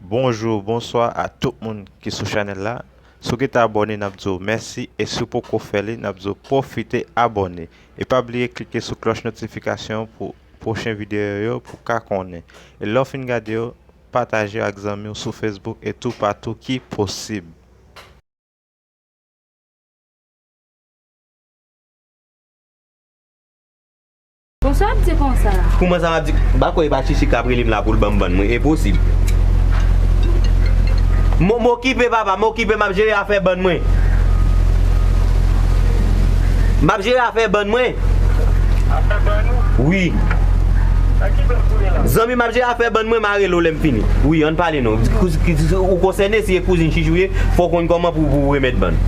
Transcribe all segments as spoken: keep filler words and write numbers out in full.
Bonjou, bonswa a tout moun ki sou chanèl la. Si w gentan abòne, n ap di w mèsi, e si w poko fè li, n ap di w pwofite abòne. E pa bliye klike sou klòch notifikasyon pou pwochen videyo yo pou w ka konnen. E lè w fin gade yo, pataje yo ak zanmi w sou Facebook e toupatou ki posib. Konsa w ap di konsa? Kouman sa m ap di? Bako e pa Chichi k ap rele m la pou l ban m bann mwen. Enposib. M, m okipe, papa, m okipe, m ap jere afè bann mwen. M ap jere afè bann mwen. Afè bann ou? Wi. Nan ki bann ou ye la? Zanmi, m ap jere afè bann mwen, m a rele w lè m fini. Wi, ann pale non. Ou konsène, si e kouzin Chichi w ye, fò w konn kòman pou, pou w remèt bann.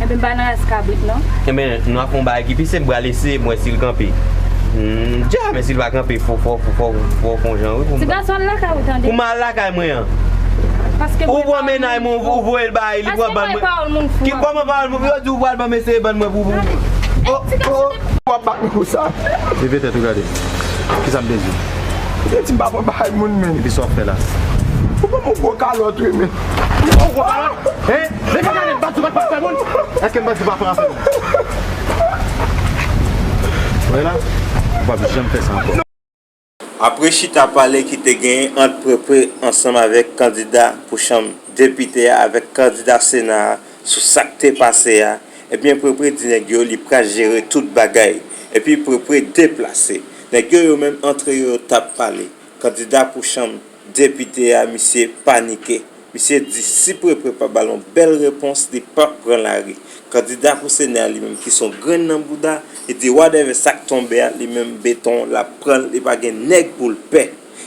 Enben, m pa nan ras kabrit non. Enben, nou ap fè yon bagay ki pi senp, m pral eseye, m wè si l kanpe. Hmm, dja, men si l pa kanpe, fò, fò, fò, fò, fò w fè yon jan, wi, pou m... Ti gason, al lakay ou, tande. Pou m al lakay mwen an. Paske ou pran mennaj mwen, ou voye l bay li, pran bann mwen. Ki kòman pawòl moun fou? Ki kòman pawòl moun fou? Yo di ou pral ban m eseye bann mwen pou, pou... Oh, oh. W ap bat mwen pou sa. Leve tèt ou gade. Kisa m te di w? Yo di m pa pran bagay moun, men. Epi sa w ap fè la? Ou ban m yon gwo kalòt, wi, men. Yon gwo kalòt? Hein? Leve gade, m pa di w pa t fè moun. Èske m pa di w pa fè afè moun? Wè la, ou p ap janm fè sa ankò. Apre chita pale ki te genyen ant Prepre ansanm avèk kandida pou chanm depite a avèk kandida Sena a sou sa k te pase a, ebyen Prepre di nèg yo li pral jere tout bagay, epi Prepre deplase. Nèg yo yo menm antre yo, yo t ap pale. Kandida pou chanm depite a, misye panike. Misye di si Prepre pa ba l yon bèl repons, li p ap pran lari. Kandida pou Sena a, li menm ki s on grenn nan bouda, li di whatever sa k tonbe a, li menm beton l ap pran l, li pa gen nèg pou l pè.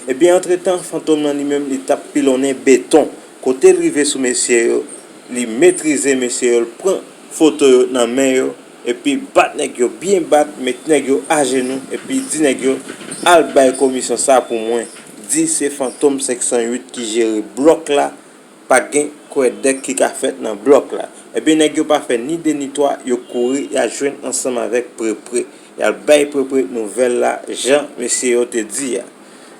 Ebyen, antretan, Fantom nan li menm, li t ap pilonnen beton. Kote l rive sou mesye yo, li metrize mesye yo, l pran foto yo nan men yo, epi bat nèg yo byen bat, met nèg yo ajenou, epi di nèg yo, al bay komisyon sa pou mwen. Di se Fantom senk san uit ki jere blòk la, pa gen kwèdèk ki ka fèt nan blòk la. Ebyen, nèg yo pa fè ni de ni twa, yo kouri, y al jwenn ansanm avèk Prepre. Y al bay Prepre nouvèl la, jan mesye yo te di a.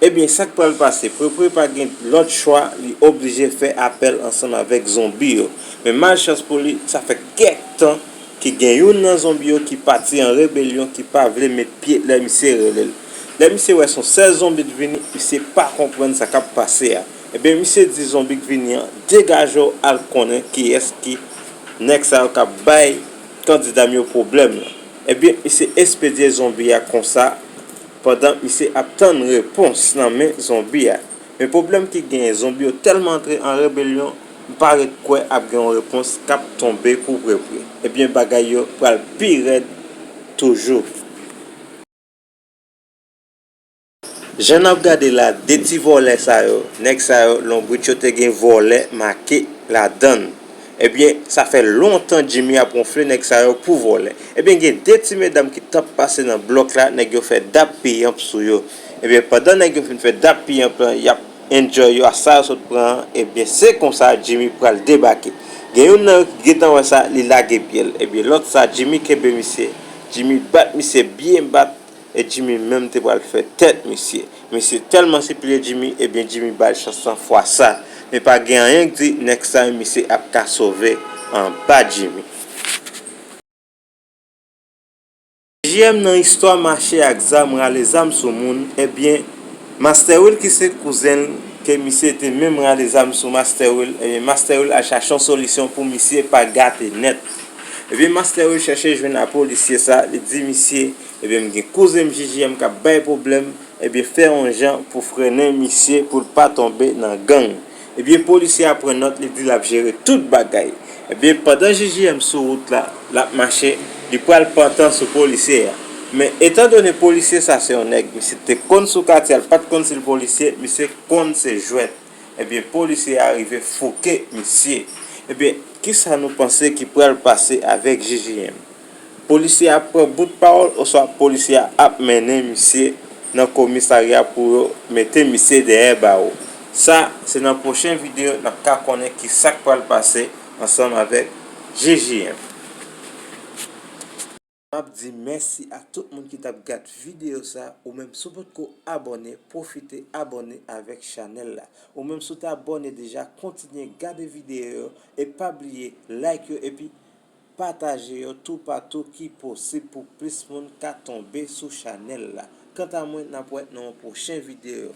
Ebyen, sa k pral pase? Prepre pa gen lòt chwa, li oblije fè apèl ansanm avèk zonbi yo. Men malchans pou li, sa fè kèk tan ki gen youn nan zonbi yo ki pati an rebelyon, ki pa vle met pye lè misye rele l. Lè misye wè s on sèl zonbi k vini, misye pa konprann sa k ap pase a. Ebyen, misye di zonbi k vini an, degaje w, al konnen kiyès ki nèg sa yo k ap bay kandida m yo pwoblèm lan. Ebyen, misye espedye zonbi a konsa, pandan misye ap tann repons nan men zonbi a. Men pwoblèm ki genyen, zonbi yo tèlman antre an rebelyon, m pa ret kwè ap gen yon repons k ap tonbe pou Prepre. Ebyen, bagay yo pral pi rèd toujou. Jan n ap gade la, de ti vòlè sa yo, nèg sa yo, lonbrit yo te gen vòlè make ladan l. Ebyen, sa fè lontan Jimmy ap wonfle nèg sa yo pou vòlè. Ebyen, gen de ti medam ki t ap pase nan blòk la, nèg yo fè dap piyanp sou yo. Ebyen, pandan nèg yo fin fè dap piyanp lan, y ap enjoy yo a sa yo sot pran an, ebyen, se konsa Jimmy pral debake. Gen youn nan yo ki gentan wè sa, li lage pye l. Ebyen, lòt sa, Jimmy kenbe misye. Jimmy bat misye byen bat. E Jimmy menm te pral fè tèt misye. Misye tèlman sipliye Jimmy, ebyen Jimmy ba l chans lan fwa sa. Men pa gen anyen k di nèg sa yo misye ap ka sove anba Jimmy. J J M nan istwa mache ak zam, rale zam sou moun, ebyen Master Will ki se kouzen l, ke misye te menm rale zam sou Master Will, ebyen Master Will al chache yon solisyon pou misye pa gate nèt. Ebyen Master Will chèche jwenn a polisye sa, li di misye, ebyen, m gen kouzen m J J M k ap bay pwoblèm, ebyen, fè yon jan pou frennen misye pou l pa tonbe nan gang. Ebyen, polisye a pran nòt, li di l ap jere tout bagay. Ebyen, pandan J J M sou wout la, l ap mache, li pral pantan sou polisye a. Men, etandone polisye sa se yon nèg, misye te konn sou katye a, l pa t konn si l polisye, misye konn se jwèt. Ebyen, polisye a rive fouke misye. Ebyen, kisa nou panse ki pral pase avèk J J M? Polisye a ap pran bout pawòl oswa polisye a ap mennen misye nan komisarya pou yo mete misye dèyè bawo? Sa, se nan pwochen videyo n ap ka konnen kisa k pral pase ansanm avèk J J M. M ap di mèsi a tout moun ki t ap gad videyo sa. Ou menm, si w potko abòne, pwofite abòne avèk chanèl la. Ou menm, si w te abòne deja, kontinye gade videyo yo e pa bliye like yo epi pataje yo toupatou ki posib pou plis moun ka tonbe sou chanèl la. Kanta mwen, n ap wè nan yon pwochen videyo.